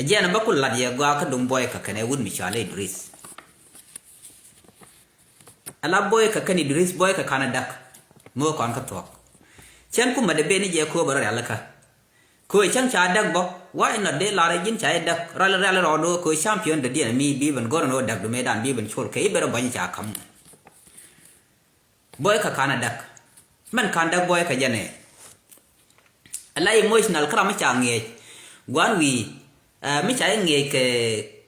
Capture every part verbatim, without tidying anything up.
Jɛn bä ku lat yɛ gɔaa kä duŋ buɔy kä kɛn ɛ wut mi cɔal ɛ Idris. Ala buɔy kä kɛn Idris buɔy kä kan ɛ däk. Mö kɔn kä thuɔk. Cɛn ku mät ɛ ben ni jɛ kööbä rɔ rialikä. Kö cäŋ ca däk bä, why not dee lar ji̱n ca däk, ral ral rɔɔd wä kö champion dɔ̱diɛn mi bi ben go̱r ni wä däk du mëëdan bi ben col kɛ i̱ ben rɔ bäny ca ka̱m. Buɔy kä kan a däk. Mɛn kan däk buɔy kä jɛn ɛ. Ala emotional kä ram mi ca ŋiɛc. Guan wi̱i̱, eh, mi ca ŋiɛc kɛ,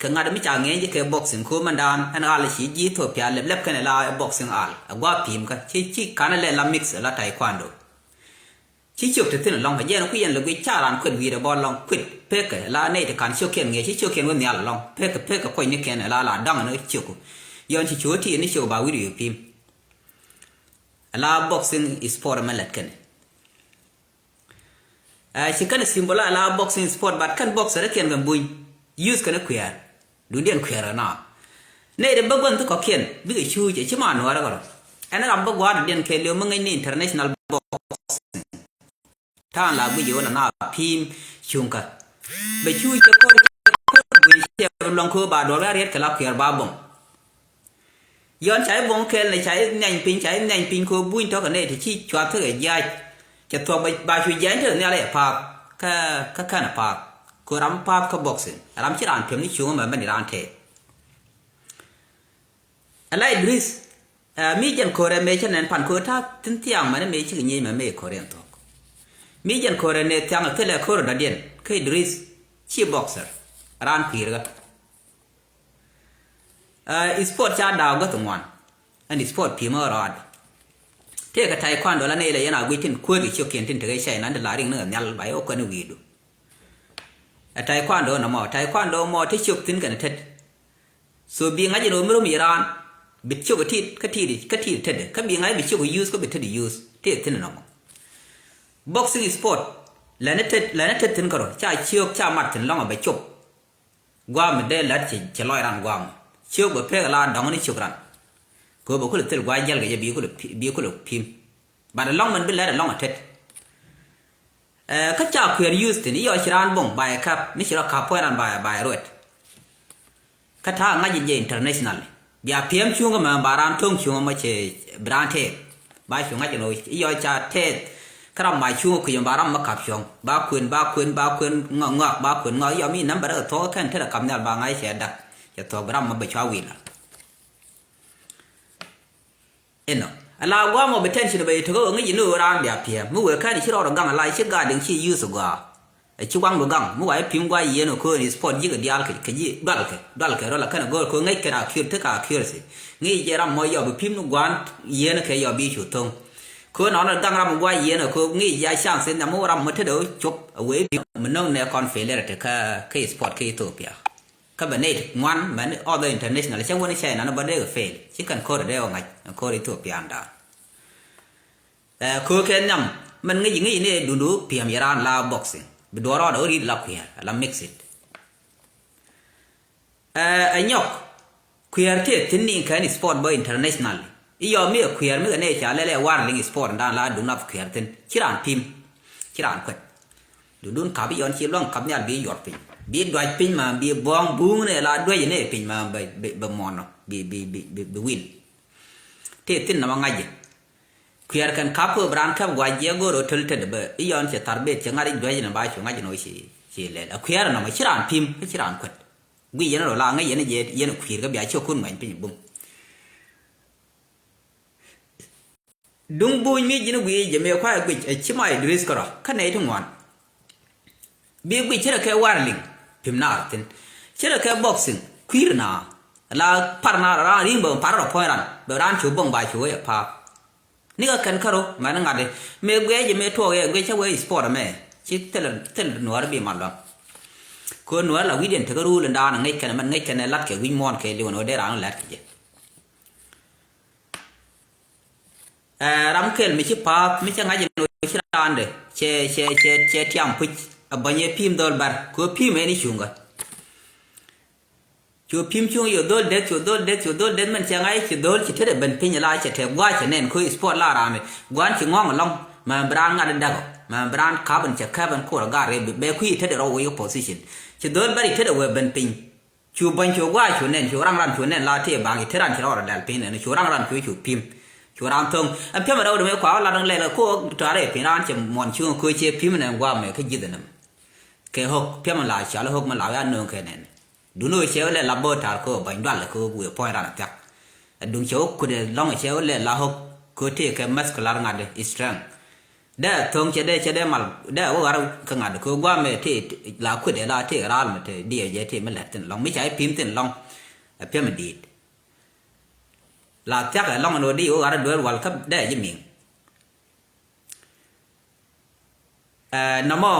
kɛ ŋa̱t mi ca ŋiɛc kɛ boxing kö mɛn dan ɛn ɣal ci ji̱ Ethiopia lɛp lɛp kɛn ala boxing al. A gua pim kä ci, ci kan a lɛ la mix la taekwondo. Ci ciök te thi̱n ɛlɔ̱ŋ kɛ jɛn ku yɛn lɛ guic ca raan kuet wi̱i̱dɛ bɔ ɛlɔ̱ŋ kuet pekɛ la nɛy te kan ciökiɛn ŋi̱eec ci ciökiɛn wä nhial ɛlɔ̱ŋ pekɛ pekɛ kuɔ̱ny ni kɛn ɛla la da̱ŋ ni ciöku. Yɔn ci ciö ti ni ciök ba wi̱i̱dɛ yö pi̱i̱m. Ɛla boxing sport ɛmɛ lɛt kɛn. Ɛ ci kɛn symbol ɛla boxing sport but kɛn boxer kiɛn kɛn buny. Use kɛn kuɛɛr. Duundiɛn kuɛɛr ɛ na. Nɛy ti bä gua̱n thi kɔ̱kiɛn bikɛ cuuc ɛ ci ma nuäärä kɛ rɔ. Ɛn ram bä gua̱a̱r diɛn kɛɛliw mi ŋäcni international boxing. Ta̱a̱n la guic ɣöö la na pi̱i̱m cuŋkä. Bɛ cuuc kɛ ko̱r cɛ ko̱r guic cɛ luɔ̱ŋ köö ba duɔl wä riɛt kɛ la kuɛɛr ba bo̱ŋ. Yɔn ca i̱ bo̱ŋ kɛl ni ca i̱ nhiany piny ca i̱ nhiany piny köö buny tɔ̱kɛ nɛy ti ci cuath thikɛ jiac. Cɛ thuɔ̱k ba cu jiany tekɛ nhial i̱ ɛ pa̱a̱th kä kä kɛn ɛ pa̱a̱th. Köö ram pa̱a̱th kä boxing ram ci raan piɛm ni cuŋä mɛ bäni raan tɛɛth. Ala Idris, ɛ mi jɛn ko̱rɛ mëë cä nɛn pan ko̱r ta̱a̱ thi̱n thiaŋ mɛn mëë cikɛ nyiec mɛ mëë ko̱r yɛn thuɔ̱k. Mi jɛn ko̱rɛ nëë thiaŋ thilɛ ko̱r dɔ̱diɛn kä Idris ci boxer raan kui̱r ɣä. Ɛ sport ca da̱a̱ guäth ŋuan. Ɛn sport pi̱i̱m ɣä rɔaad. Tëëkɛ taekwondo la nɛy lɛ yɛn a guic tin kuäär kɛ ciökiɛn tin tekɛ cɛy nan ti la riŋ ni ɣä nhial ba yɛ wä kuɛn wi̱i̱du. Ɛ taekwondo nɔmɔ taekwondo mɔ te ciök thi̱n kɛn tet. So bi ŋa̱c in ɣöö mi ro̱m iran bi ciök tit kä tit kä tit tetdɛ kä bi ŋa̱c bi ciök use kä bi tetdɛ use tit thi̱n nɔmɔ. Boxing sport lɛni tet lɛni tet thi̱n kärɔ ca ciök ca mat thi̱n lɔ̱ŋ a bɛ cop. Guam mi dee lät ci ci lɔc ran guam ciök bɛ pek la dɔŋ ni ciök ran. Kɛ ɣöö bɛ kulɛ thil gua̱c jɛl kɛ jɛ bi kulɛ pi- bi kulɛ pi̱m. But alɔŋ mɛn bi lɛt alɔŋ a tet. Ɛ kä ca kuɛɛr use thin i̱ yɔ ci raan boŋ ba yɛ kap mi ci rɔ kap puɔ̱ny ran ba yɛ ba yɛ ruɛt. Kä ta̱a̱ ŋa̱c jɛ international bia piɛm cuŋä mɛ ba raan thoŋ cuŋä mɛ cɛ bi raan tɛɛth. Ba cu ŋa̱c nɔ i̱ yɔ ca tɛɛth. Kä ram ma cuŋä kui̱c mɛ ba ram mɛ kap cuɔ̱ŋ ba kuën ba kuën ba kuën ŋɔak ŋɔak ba kuën ŋɔak i̱ yɔ mi nambɛ rɛ kɛ thuɔ̱k kɛn te rɛ kap nhial ba ŋa̱c cɛ dak. Cɛ thuɔ̱k bi ram mɛ bɛ cua wi̱i̱ la. Inɔ ala guam ɔ bi tɛn ci ni bɛ yi tek ɣöö ŋi̱c ni ɣöö raan bia piɛɛm mi wëë kɛn ci rɔɔd ɔ gaŋ ala ci gaat diŋ ci use gɔaa. Ɛ ci waŋdu gaŋ mi wa i̱ pi̱m guay yieen ɔ köön i̱ sport ji̱ kɛ diaal kɛ kɛ ji̱ dual kɛ dual kɛ rɔl a kɛn a go̱o̱r köön ŋäc kɛn a kiöör tek a kiöör thi. Ŋi̱i̱c jɛ ram mɔ yɔ bi pi̱m ni gua̱a̱n yieen kɛ yɔ bi cu tho̱ŋ. Köön ɔn ɛ gaŋ ram guay yieen ɔ köön ŋi̱i̱c jɛ a chance in nhiam mi wä ram mɔ tetdɛ wä cop a wëë pi̱m mi no̱ŋ nɛ kɔn failure tek kä kä i̱ sport kä Ethiopia. Kä bɛ nɛy ti ŋuan mɛn other international cä wä ni China ni bä dee kɛ fail ci kɛn ko̱r dee wä ŋa̱c ko̱r Ethiopia nda. Ɛ köö kɛ nhiam mɛn ŋäc ŋäc ni dundu piɛm yɛ raan la boxing bi duɔr rɔɔdɛ wä ri̱t la kui̱er la mix it. Ɛ ɛ nyɔk kui̱er ti thi̱n ni kɛn sport bä international. I̱ yɔ mi ɛ kui̱er mi kɛ nɛy ca lɛl ɛ war liŋ sport dan la duŋ nath kui̱er thi̱n ci raan pi̱m ci raan kuɛt. Dudun kap i̱ yɔn ci luaŋ kap nhial bi yuɔr piny bi duac piny ma bi buɔ̱ŋ buŋ ni la duec ni piny ma bɛ bɛ muɔnɔ bi bi bi bi win. Ti thin nɔmɔ ŋa̱c jɛ kuiɛr kɛn kap kɛ bi raan kɛp guac jiɛ go̱o̱r ɔ tel tet bä i̱ yɔn cɛ thar bet cɛ ŋa̱r i̱ duec ni ba cu ŋa̱c ni wä ci ci lɛl a kuiɛr nɔmɔ ci raan pi̱m kä ci raan kuɛt. Guic yɛn rɔ la ŋäc yɛn jɛ yɛn kui̱r kä bia ci kun ŋuɛny piny bum. Duŋ buny mi ji̱n guic jɛ mëë kuay guic ɛ ci ma Idris kärɔ kä nɛy ti ŋuan. Bi guic ci rɛ kɛ warling pi̱m naar thi̱n ci rɛ kɛ boxing kui̱r na la par naar ran ri̱ŋ bɛ par rɔ puɔ̱ny ran bɛ ran cu boŋ ba cu wee pa̱a̱p. Ni kä kɛn kärɔ mɛn ŋa̱t mëë guic jɛ mëë tuɔɔk yɛ guic cä wee sport mɛ ci thil thil nuɔ̱ɔ̱r bi mal luaŋ. Kö nuɔ̱ɔ̱r la wi̱diɛn tekä ruul in daan ŋäc kɛn mɛn ŋäc kɛn lat kɛ wi̱c muɔ̱ɔ̱n kɛ liwɛn wä dee ran lat kɛ jɛ. Ɛ ram kɛl mi ci pa̱a̱th mi cä ŋa̱c in wä ci raandɛ cɛ cɛ cɛ cɛ tiam puc. A bäny ɛ pi̱i̱m dhɔl bar kö pi̱i̱m ɛn i̱ cuŋkä. Cu pi̱i̱m cuŋ yɔ dhol deth cu dhol deth cu dhol deth mɛn cɛ ŋa̱c ci dhol ci tetdɛ ben piny la cɛ tɛ gua̱a̱c cɛ nɛn kö i̱ sport la raandɛ gua̱a̱n ci ŋɔ̱ŋ ɛlɔ̱ŋ. Mɛ bi raan ŋa̱t in däk ɔ mɛ bi raan kap in cɛ kɛp in kur ɛ gar rɛ bɛ kui̱ tetdɛ rɔ wä yɔ position. Ci dhöl bäri tetdɛ wee ben piny. Cu bäny cu gua̱a̱c cu nɛn, cu raŋ ran cu nɛn la tëë baŋ ci te ran ci rɔɔdɛ dɛl piny nɛn, cu raŋ ran cu cu pi̱m. Cu ran tho̱ŋ ɛn piɛmɛ rɛw dɛ mëë kua wä lat ɣän lɛl ɛ ko tɔ̱a̱rɛ piny ran cɛ muɔn ci ɣän köö cɛ pi̱m nɛn gua̱a̱mɛ kä ji̱th ɛnɛm. Kɛ ɣöök piɛmɛ la cɔal ɣöök mi la wä a nööŋ kɛ nɛn. Duundɛ ɣöö cɛ wä lɛl la bä ta̱a̱r kɛ ɣöö bäny dual kɛ ɣöö wëë puɔ̱ny ran a thiak. Ɛ duŋ cɛ wä kut ɛ lɔ̱ŋ cɛ wä lɛl la ɣöök kɛ ɣöö tëë kɛ muscular ŋa̱t strength. Dee tho̱ŋ cɛ dee cɛ dee mal dee wä ɣar kä ŋa̱t kɛ ɣöö gua̱a̱mɛ tëë la kuet ɛ la tëë raal mɛ tëë diɛw jɛ tëë mi lät thi̱n lɔ̱ŋ mi ca i̱ pi̱m thi̱n lɔ̱ŋ. Ɛ piɛmɛ di̱i̱t. La thiak ɛ lɔ̱ŋ ɛn ɣöö di wä ɣar duel wal kä dee ji̱ mi̱i̱ŋ. Ɛ nɔmɔ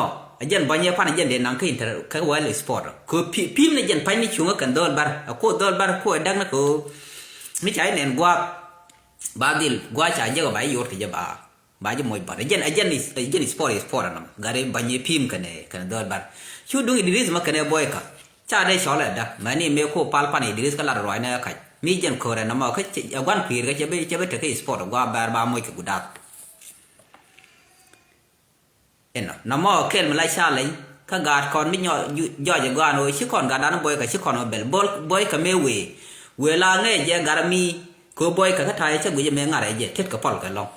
ɛ jɛn bɔny yɛ pan ɛ jɛn dee naŋ kä inter kä wɛl sport. Kɛ pi- pi̱i̱m ni jɛn pa̱ny ni cuŋä kɛn dhöl bär ɛ kuɔ dhöl bär kuɔ ɛ däk ni kɛ ɣöö mi ca inɛn gua̱a̱k. Ba dhil gua̱a̱k ca jek ɛ ba i̱ yot kɛ jɛ ba ba jɛ moc bɔt ɛ jɛn ɛ jɛn ɛ jɛn sport sport ɛnɔm gari bɔny yɛ pi̱i̱m kɛn kɛn dhöl bär. Cu duŋ Idris ma kɛn ɛ boy kä ca dee cɔl ɛ däk mɛni mëë kuɔ pal pan Idris kä lat ruacnɛ ɛ kac mi jɛn ko̱r ɛ nɔmɔ kä ɛ gua̱n kui̱r kä cɛ bi cɛ bi tekɛ sport ɛ gua̱a̱k bär ba moc kɛ gudath. Inɔ nɔmɔ kɛl mi la ca leny kä gaat kɔn mi nyɔ- ju- jɔc ɛ gɔaan ɣöö ci kɔn gatdan boy kä ci kɔn ɣöö bɛl bol boy kä mëë wëë wëë la ŋäc jɛ gat mi kɛ ɣöö boy kä kä ta̱a̱ cä guic ɛ mëë ŋa̱r ɛ jɛ tet kɛ pɔl kɛ lɔ̱ŋ.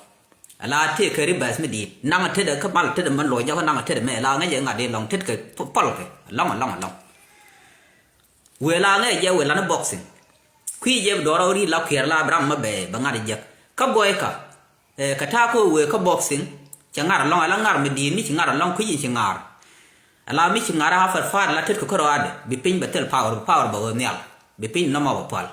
Ala tëë kɛ ribas mi di̱i̱t naŋ tet kä mal tet mɛ loc jɔk naŋ tet mɛ la ŋäc ɛ ŋa̱r di lɔ̱ŋ tet kɛ pɔl kɛ lɔ̱ŋ lɔ̱ŋ lɔ̱ŋ. Wëë la ŋäc jɛ wëë lan boxing. Kui̱ jɛ bi duɔrɔ ri la kuiɛr la bi ram mä bɛ bɛ ŋa̱r jek kä boy kä. Ɛ kɛ ta̱a̱ kä wëë kä boxing. Cɛ ŋa̱r alɔŋ ala ŋa̱r mi di̱i̱t mi ci ŋa̱r alɔŋ kui̱ in ci ŋa̱r. Ala mi ci ŋa̱r a far far la tet kɛ kärɔadɛ bi piny bɛ thil power bi power bɛ wä nhial. Bi piny nɔmɔ bɛ pual.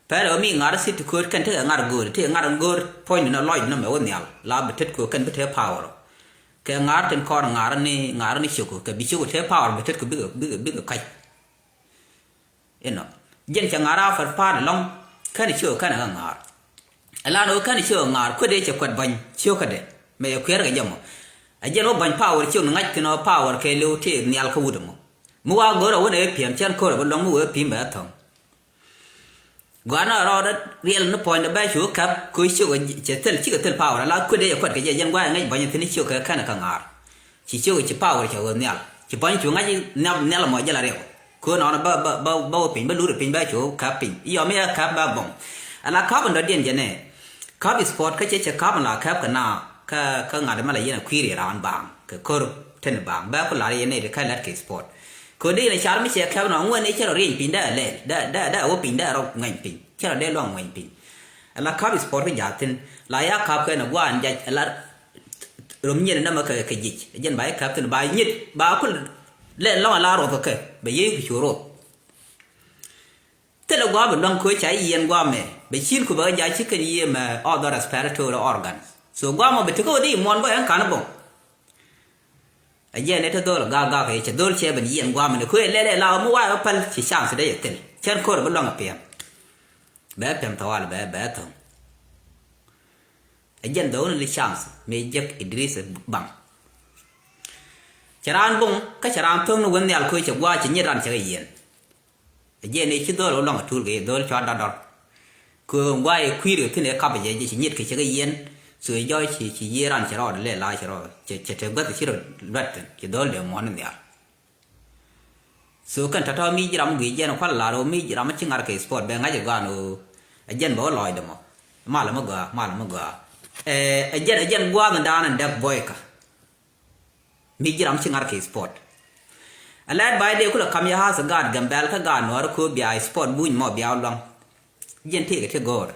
Pɛr ɛ mi ŋa̱r city code kɛn tekɛ ŋa̱r go̱o̱r tekɛ ŋa̱r go̱o̱r puɔ̱ny ni nɔ lɔc ni nɔ mɛ wä nhial la bi tet kɛ kɛn bi te power. Kɛ ŋa̱r tin kɔr ŋa̱r ni ŋa̱r ni ciok kɛ bi ciok te power bi tet kɛ bikɛ bikɛ bikɛ kac. Inɔ jɛn cɛ ŋa̱r a far pa̱a̱t ɛlɔ̱ŋ. Kɛn ciö kɛn ɛ ŋa̱r. Ɛlan ɣöö kɛn ciö ŋa̱r kuet dee cɛ kuɛt bäny ciö kädɛ mɛ yɛ kuɛɛr kɛ jɛ mɔ. Ɛ jɛn wä bäny power ciö ni ŋa̱c thin ɔ power kɛ lëw tëë nhial kä wut ɛmɔ. Mi wa go̱r ɛ wä nɛ piɛm cɛn ko̱r ɛ bi luäŋ mi wee pi̱m bɛ thɔ̱ŋ. Gɔaa ni rɔɔdɛ riɛl ni puɔ̱nydɛ bɛ cu käp kɛ ciö cɛ thil cikɛ thil power ala kuet dee cɛ kuɛt kɛ jɛ jɛn gua̱a̱c ŋäc bäny thin ciö kɛ kɛn ɛ kɛ ŋa̱r. Ci ciök ci power cɛ ɣöö nhial ci bäny cu ŋa̱c nhial nhial mɔ jɛ la riɛw. Kö nɔnɔ bä bä bä bä wä piny bä luri piny bä cu käp piny yɔ mi ɛ käp bä bɔŋ. Ala käp in dɔ̱diɛn jɛ nɛ käp sport kä cɛ cɛ käp in la käp kɛ na kä kä ŋa̱t mɛ la yɛn a kui̱r yɛ raan baaŋ kɛ kör tɛn baaŋ bä ku lar yɛ nɛ di kä lät kɛ sport. Kö di yɛn a car mi cɛ käp nɔ ŋuɛn i̱ cɛ rɔ rieny piny dee a lɛl dee dee dee a wä piny dee a rɔ ŋuɛny piny cɛ rɔ dee luaŋ ŋuɛny piny. Ala käp sport kä ja̱a̱ thi̱n la ya käp kɛn a gua̱a̱n jac ala Rom nyin nɛmɛ kɛ kɛ jic jɛn ba i̱ käp thin ba nyit ba kul lɛ lɔŋ a la roth kɛ bɛ yiey ku cu roth. Thilɛ gua̱a̱ bɛ luäŋ koc ca i̱ yiɛn gua̱a̱ mɛ bɛ cin ku bɛ kɛ jac ci kɛn yiëë mɛ other respiratory organ. So gua̱a̱ mɔ bɛ tekɛ wä di muɔn bä ɛn ka̱n bɔŋ. Ɛ jɛn ɛ te dhol gak gak ɛ cɛ dhol cɛ ben yiɛn gua̱a̱ mɛ ni koc ɛ lɛl ɛ la ɣä mi wa̱a̱ ɛ päl ci chance dee yɛ thil cɛn ko̱r bä luäŋ ɛ piɛm. Bɛ piɛm thawal bɛ bɛ thɔŋ. Ɛ jɛn dhɔwni li chance mëë jek Idris ɛ baŋ. Cɛ raan boŋ kä cɛ raan tho̱ŋ ni wen nhial köö cɛ gua̱a̱ cɛ nyit ran cɛ kɛ yiɛn. Ɛ jɛn ëë ci dhɔl wä luaŋ ɛ tuul kɛ yɛ dhɔl cɔat dɔ̱dɔr. Köö gua̱a̱ yɛ kui̱r kɛ thi̱n ɛ kap ɛ jɛ cɛ ci nyit kɛ cɛ kɛ yiɛn. So ɛ jɔɔc ci ci yiëë ran cɛ rɔɔdɛ lɛ la cɛ rɔɔdɛ cɛ cɛ te gua̱th ci rɔ luɛt thi̱n ci dhɔl dee muɔ̱ɔ̱n nhial. So kɛn tɔ̱tɔ̱ mi ji̱ ram guic jɛn kual lar ɣöö mi ji̱ ram ci ŋa̱r kɛ sport bɛ ŋa̱c ɛ gɔaan ɣöö ɛ jɛn bɛ wä lɔɔcdɛ mɔ. Mal mi gɔaa mal mi gɔaa. Ɛ ɛ jɛn ɛ jɛn gua̱a̱th in daan in däk buɔykä. Mi ji̱ ram ci ŋa̱r kɛ sport. Ɛ lɛt ba idee kulɛ kam yɛ hath gaat Gambɛl kä gaat Nuɔɔr ko̱ bia sport buny mɔ bia wä luaŋ. Jiɛn tëëkɛ ti go̱o̱r.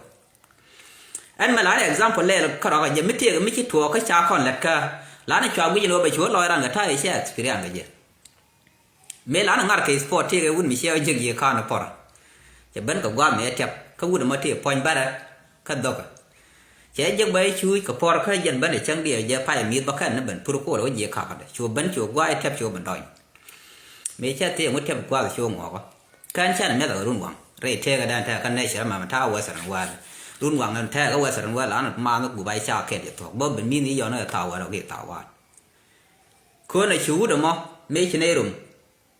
Ɛn mɛ la ni example lɛɛl kärɔ̱kä jɛ mi tëëkɛ mi ci tuɔɔk kä ca kɔn lät kä la ni cua guic ni wä bɛ ci wä lɔc ran kɛ ta̱a̱ yɛ cɛ experience kɛ jɛ. Mëë la ni ŋa̱r kɛ sport tëëkɛ wut mi cɛ wä jek yiëë ka̱n pɔr. Cɛ ben kɛ gua̱a̱th mëë tiɛp kä wut ɛmɔ tëë puɔ̱ny bärɛ kä dhɔkɛ. Cɛ jek bä i̱ cuuc kɛ puɔr kä jɛn ben i̱ cäŋ diɛw jɛ pay mi̱i̱th bä kɛn ni ben pur kuɔl wä jiɛ kakädɛ cu ben cu gua̱a̱c tɛp cu ben dɔny. Mëë cɛ thiee ŋut tɛp gua̱a̱th cu ŋuɔkä. Kɛn cɛn mi̱eth ɛ run waŋ rɛy tëëkä dɛn tɛɛkä nɛcɛ mɛmɛ ta̱a̱ western world. Run waŋ ɛn tɛɛkä western world an ma̱a̱n gup a ca kɛt yɛ thuɔ̱k bä ben mi̱th i̱ yɔn ɛ tha̱a̱ wɛr ɔ ki tha̱a̱ wa̱a̱t. Köönɛ cu wut ɛmɔ mëë ci nɛy rom.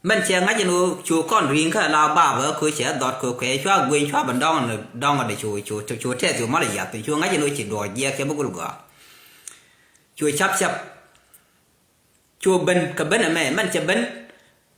Mɛn cɛ ŋa̱c ɛn ɣöö cu kɔn ri̱i̱ŋ kä la baabä kö cɛ dhɔt kö kɛ cua gueny cua ben dɔŋ ni dɔŋ ni cu cu cu tɛth cu mal yath piny cu ŋa̱c ɛn ɣöö ci duɔɔc jiɛɛk cɛ bi gul gɔaa. Cu cap cap. Cu ben kɛ ben ɛmɛ mɛn cɛ ben.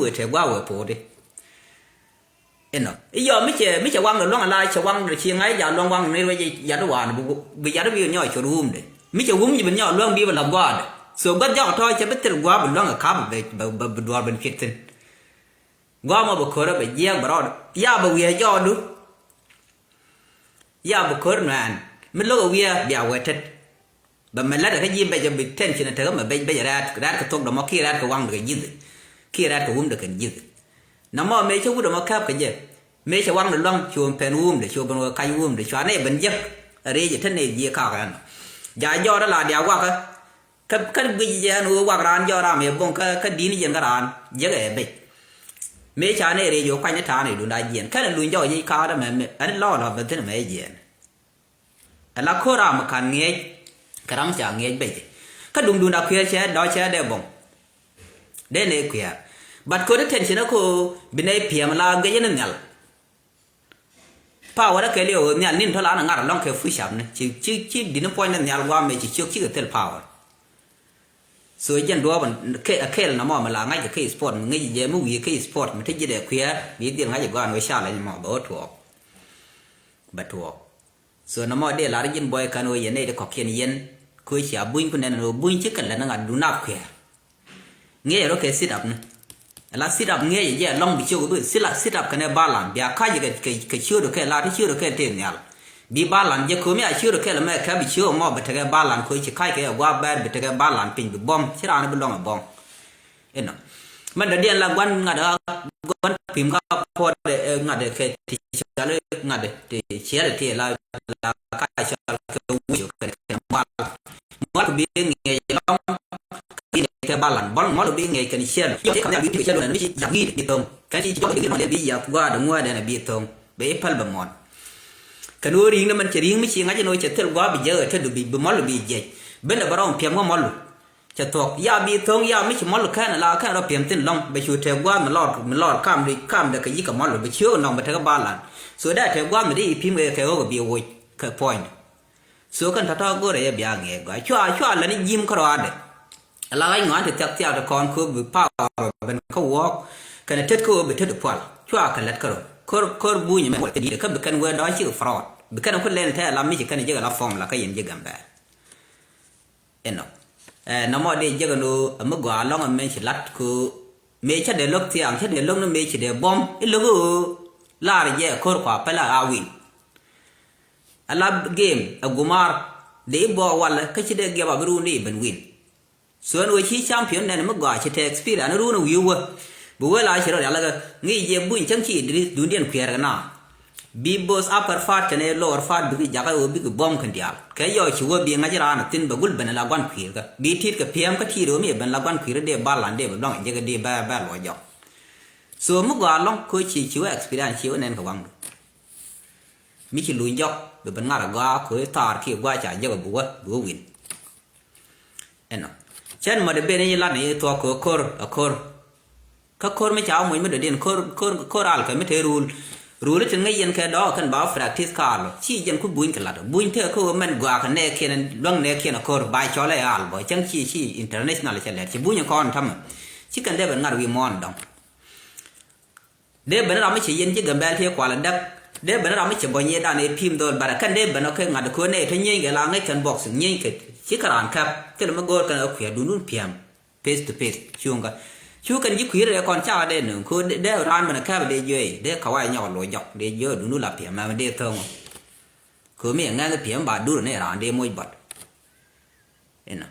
wëë tëë gua̱a̱ wëë po̱o̱ti. Inɔ i̱ yɔ mi cɛ mi cɛ waŋdɛ luaŋ ala cɛ waŋdɛ ci ŋa̱c ja̱ luaŋ waŋdɛ ni ruec yat waan bi yat bi nyɔɔc cor wumdɛ. Mi cɛ wum ji̱ bi nyɔɔc luaŋ bi bi lath gua̱a̱dɛ. So gua̱th jɔk tɔ̱ cɛ bi thil gua̱a̱ bi luaŋ ɛ ka̱p bi duɔ̱ɔ̱r bi cuit thi̱n. Gua̱a̱ mɔ bi ko̱rä bɛ jiɛɛk bɛ rɔɔdɛ ya bɛ wiee jɔɔdu. Ya bi ko̱r nuɛɛn mi lo̱k ɛ wiee bia wee tet. Bɛ mɛ la̱t ɛ kä ji̱ bec ɛ bi tension ɛ tekä mɛ bec bec ɛ rɛ̈ɛ̈t rɛ̈ɛ̈t kɛ thok dɔmɔ kiɛ rɛ̈ɛ̈t kɛ waŋdɛ kɛ ji̱th. Kiɛ rɛ̈ɛ̈t kɛ wumdɛ kɛn ji̱th. Namɔ mëë cä wut dɔmɔ kääp kɛ jɛ. Mëë cɛ waŋdɛ luaŋ cuɔ pɛn wumdɛ cuɔ ben wee kac wumdɛ cua nɛy ben jek. Ɛ rɛy jɛ te nɛy jiɛ kakä ɛn. Ja jɔɔt ɛ la dia wakä. Kä kä guic jɛ ɛn ɣöö wak raan jɔɔk ram yɛ boŋ kä kä di̱n jiɛn kä raan jiäk ɛ bec. Mëë ca nɛy rɛy jɛ ɣöö kuany ni ta̱a̱n ɛ duunda jiɛn kɛn ɛ luny jɔɔk ji̱ ka̱a̱t ɛmɛ ɛn lɔɔl ɔ ben thi̱n ɛmɛ jiɛn. Ɛ la ko̱r ram ɛ ka̱n ŋiɛc kɛ ram ca ŋiɛc bec. Kä duŋ duunda kuiɛɛr cɛ dɔ̱ cɛ dee boŋ. Dee nɛy kuiɛɛr. But ko̱r ti tension ɛ ko̱ bi nɛy piɛm la gec ni nhial. Power ɛ kɛɛliw nhial nin tɔ̱ la ni ŋa̱r ɛlɔ̱ŋ kɛ push up ni ci ci ci di̱t ni puɔ̱ny ni nhial gua̱a̱m ɛ ci ciök cikɛ thil power. So jɛn duɔ̱ɔ̱p ɛ kɛɛl namɔ mi la ŋa̱c kɛ kɛ sport mi ŋäc jɛ mi wi̱i̱ kɛ sport mi te ji̱ dɛ kuiɛɛr bi dhil ŋa̱c ɛ gɔaa ni wee challenge mɔ bɛ wä tuɔɔk. Bɛ tuɔɔk. So namɔ dee lar ji̱n buɔy kän wee yɛn nɛy ti kɔ̱kiɛn yɛn. Ko̱ cia buny ku nɛn wee buny ci kɛ lät ni ŋa̱t du nap kuiɛɛr. Ŋiɛc rɔ kɛ sit up ni. Ala sit up ŋiɛc jɛ lɔŋ bi ciök bi sit up kɛnɛ balance bia ka̱c kɛ kɛ ciöt kɛ la ti ciöt kɛ te nhial. Bi balance jɛ komi a ciöt kɛ lɛ mɛ kɛ bi ciök mɔ bi tekɛ balance ko ci ka̱c kɛ gua bɛr bi tekɛ balance piny bi bɔm ci raan bi lɔŋ ɛ bɔm. Inɔ mɛn dɔ̱diɛn la gua̱n ŋa̱t a gua̱n kuim ka puɔt ɛ ŋa̱t kɛ ti cɔal ŋa̱t ti ciɛl ti la la ka cɔal kɛ wi̱c kɛ mual. Mual kɛ bi ŋiɛc lɔŋ kɛ balan bɔl mual kɛ bi ŋiɛc kɛn ciɛl. Yɔ ti kɛ bi ti ciɛl wɛn mi ci yak wi̱c bi thoŋ kɛn ci jɔk bi ŋiɛc bi yak gua̱a̱r dɛ ŋua̱a̱r dɛn bi thoŋ bɛ i̱ päl bɛ muɔn. Kɛn ɣöö ri̱i̱ŋ ni mɛn cɛ ri̱i̱ŋ mi ci ŋa̱c ni ɣöö cɛ thil gua̱a̱r bi jɛ ɣöö te du bi mual bi jɛc ben dɛ bɛ rɔm piɛm kä mual. Cɛ thuɔ̱k ya bi tho̱ŋ ya mi ci muɔl kɛn la kɛn rɔ piɛm thin lɔŋ bɛ cu tɛk gua̱a̱th mi lɔr mi lɔr kam di kam dɛ kɛ yi̱k kɛ muɔl bɛ ciöök nɔŋ bɛ tekɛ balan. So dee tɛk gua̱a̱th mi dee i̱ pi̱m kɛ kɛ ɣöö kɛ bi woc kɛ puɔ̱ny. So kɛn tɔ̱tɔ̱ go̱rɛ yɛ bia ŋɛɛk gɔaa cua cua lɛn i̱ ji̱m kärɔaadɛ. Ala ɣac ŋɔa̱n ti thiak thiak ti kɔn köök bi power ben kä wuɔ̱ɔ̱k kɛn tet kä ɣöö bi tet i̱ pual cua kɛ lɛt kärɔ kör kör bunyɛ mɛ wä te di̱i̱t kä bi kɛn wee dɔ̱ɔ̱c cikɛ fraud bi kɛn ku lɛn tɛɛ la mi ci kɛn ji̱k ala fɔm la kä yɛn ji̱ Gambɛl. Inɔ ɛ nɔmɔ dee jek ɛn ɣöö ɛ mi gɔaa lɔ̱ŋ ɛmɛ ci lat kɛ ɣöö mëë cä dee lo̱k thiaŋ cä dee lo̱k ni mëë ci dee buɔ̱m i̱ lo̱k ɣöö laar jɛ ko̱r kua pɛlɛ a win. Ɛ la game ɛ gumaar dee i̱ bɔɔk walɛ kä ci dee giɛp a bi ruun dee i̱ ben win. So ɛn ɣöö ci champion nɛn mi gɔaa ci te experience ruun ɛ wi̱i̱ wä. Bi wee la ci rɔ rial ɛ ŋi̱i̱c jɛ buny cäŋ ci Idris duundiɛn kuiɛɛr kɛ na. Bi both upper part kɛnɛ lower part bikɛ jakä ɣöö bikɛ buɔ̱m kɛn diaal kɛ yɔɔ ci wä bi ŋa̱c raan a thin bɛ gul ben ala guan kui̱i̱r kä bi tit kɛ piɛm kä tit ɣöö mi ben la guan kui̱i̱r dee balan dee bɛ luaŋ jek dee bɛ bɛ luɔc jɔk. So mi gɔaa lɔŋ ko ci ci wä experience ci wä nɛn kɛ waŋdu. Mi ci luny jɔk bɛ ben ŋa̱r a gɔaa ko i̱ thaar kiɛ gua̱a̱c ca jek a bi wä bi wä win. Ɛnɔ cɛn mɔt ɛ ben i̱ lat ni i̱ thuɔ̱k kɛ ko̱r a ko̱r. Kä ko̱r mi ca wä moc mi dɔ̱diɛn ko̱r ko̱r ko̱r al kɛ mi te rul. Rul i̱ tin ŋäc yɛn kɛ dɔɔk kɛn ba wä practice ka al ci jɛn ku buny kɛ lat buny tekɛ kä ɣöö mɛn gɔaa kɛ nɛɛkiɛn luäŋ nɛɛkiɛn a ko̱r ba cɔl ɛ al bɔ cäŋ ci ci international cɛ lɛt ci buny kɔn tämɛ. Ci kɛn dee ben ŋa̱r wi̱i̱ muɔ̱ɔ̱n dɔ̱ŋ. Dee ben ram mi cɛ yɛn ji̱ Gambɛl ti kual adäk. Dee ben ram mi cɛ bɔ nyiee dan ëë pi̱i̱m dhɔl barɛ kɛn dee ben ɔ kɛ ŋa̱t kɛ ɣöö nɛy te nyieny kɛ la ŋäc kɛn boxing nyieny kɛ ci kɛ raan käp thilɛ mi go̱o̱r kɛn ɛ kui̱ a duundun pi̱a̱m. Face to face cuŋkä cu kɛn ji̱ kui̱ rɛy kɔn ca dee nööŋ kɛ ɣöö dee raan ben ɛ käp dee jiɔy dee kɛ wac nyɔk loc jɔk dee jiɔy duundun la pi̱a̱m mɛmɛ dee thöŋ ɔ. Kɛ ɣöö mi ɛ ŋɛ̈th pi̱a̱m ba dur ni raan dee moc bɔt. Inɔ.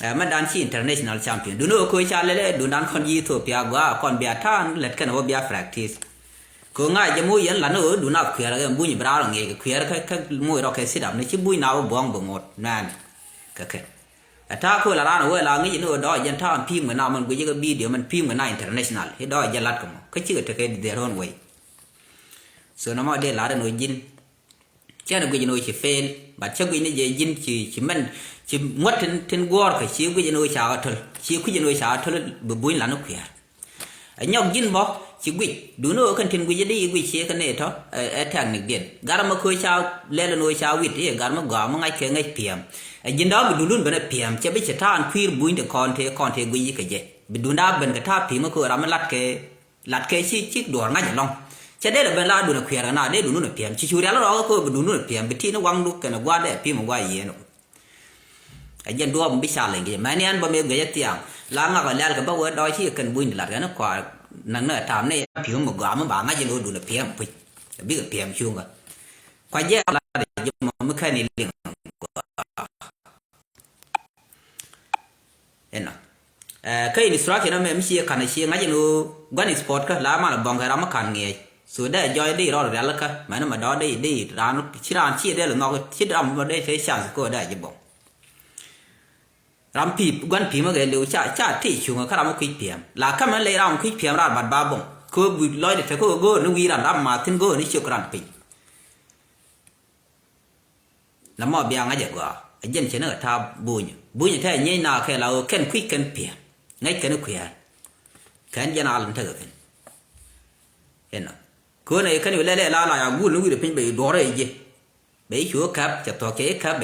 Ɛ, mɛ dan ci international champion. Duni ɣöö köö ca lɛl ɛ dundan kɔn ji̱ Ethiopia gɔaa kɔn bia ta̱a̱n lät kɛn ɣöö bia practice. Köö ŋa̱c jɛ moc yɛn lat ni ɣöö dun a kuɛɛr kɛ buny bi raar ɔ ŋiɛc kɛ kuɛɛr kä, kä moc rɔ kɛ sit up ni ci buny na wä buɔ̱ŋ bi ŋot nɛɛni. Kɛ kɛ. Ɛ ta̱a̱ köö la raan ɛ wee la ŋi̱c ni ɣöö dɔɔc jɛn ta̱a̱ pi̱i̱m kɛ na mɛn guic kɛ video mɛn pi̱i̱m kɛ na international. I̱ dɔɔc jɛ lat kɛ mɔ. Kä cikɛ tekɛ their own way. So nɔmɔ dee lat ɛn ɣöö ji̱n. Cɛn guic ni ɣöö ci fail, but cä guic ni jɛ ji̱n ci, ci mɛn, ci ŋuɔ̱t tin, tin guɔ̱ɔ̱rkä ci guic ni ɣöö ca ɣä töl, ci kui̱c ni ɣöö ca ɣä töl bi buny lan kui̱a̱r. Ɛ nyɔk ji̱n bä ci guic, duuni ɣöö kɛn tin guic di guic ci kɛ ni tɔ, ɛ, ɛ technique-diɛn. Gar mɛ köö ca lɛl ni ɣöö ca wit, i̱ gar mɛ gɔaa mɛ ŋa̱c kɛ ŋäc piɛm. Ɛ ji̱n da̱a̱ bi duundun ben ɛ piɛm, cɛ bi ci ta̱a̱n kui̱r buny ti kɔn ti, kɔn ti guic kɛ jɛ. Bi duun da̱a̱ ben kɛ ta̱a̱ pi̱m kä ram mi lat kɛ Lat kɛ ci, ci duɔ̱ɔ̱r ŋa̱c ɛlɔ̱ŋ. Cɛ dee lɛ ben la duun ɛ kuiɛɛr kɛ na dee duundun ɛ piɛm. Ci cu rial rɔɔk kä bi duundun ɛ piɛm. Bi ti ni waŋdu kɛnɛ gua̱a̱r dee pi̱m ɛ gua̱a̱r yieen. Ɛ jɛn duɔɔp bi ca leny kɛ mɛni ɛn bä mëë guiɛcä thiaŋ. La ŋak ɛ lɛl kɛ bä wee dɔɔc ci kɛ kɛn buny di lat kɛn kua naŋ ni ɛ ta̱a̱m ni pi̱m mi gɔaa mi ba ŋa̱c ɛn ɣöö duun ɛ piɛm puc. Ɛ bikɛ piɛm cuŋkä. Kua jɛ lat ɛ jɛ mɔ mi kɛn i̱ liŋ. Inɔ. Ɛ, kä instruction amɛ mi ci ka̱n a ci ŋa̱c in ɣöö gua̱n sport kä la mal bɔŋ kɛ ram mi ka̱n ŋiɛc. So dee jɔy dee rɔɔd rial kä mɛn mɛ dɔɔ dee, dee raan ci raan ci dee lɛ nhɔk ci ram mɛ dee te chance kɛ ɣöö dee ji̱ bɔŋ. Ram pi̱i̱p gua̱n pi̱i̱m kä liw ca, ca ti cuŋ kä ram mi kui̱c piɛm. La kä mɛn ley ram mi kui̱c piɛm raan bat ba bɔŋ. Kɛ ɣöö bi lɔcdɛ te kɛ ɣöö go̱o̱r ni wi̱i̱ ran ram ma thi̱n go̱o̱r ni ciök ran piny. Nɔmɔ bia ŋa̱c ɛ gɔaa. Ɛ jɛn cɛ ni kɛ ta̱a̱ bunyä. Bunyä te ɛ nyieny na kɛ la ɣöö kɛn kui̱c kɛn piɛm. Ŋäc kɛn kui̱a̱r. Kɛn jɛn a lɛn tekɛ kɛn. Inɔ. Köönɛ kɛn yu lɛl ɛ la la ya gul ni wi̱i̱dɛ piny bɛ yu duɔ̱ɔ̱rɛ ɛ ji̱. Bɛ yu cu käp cɛ thuɔ̱k cɛ yu käp bɛ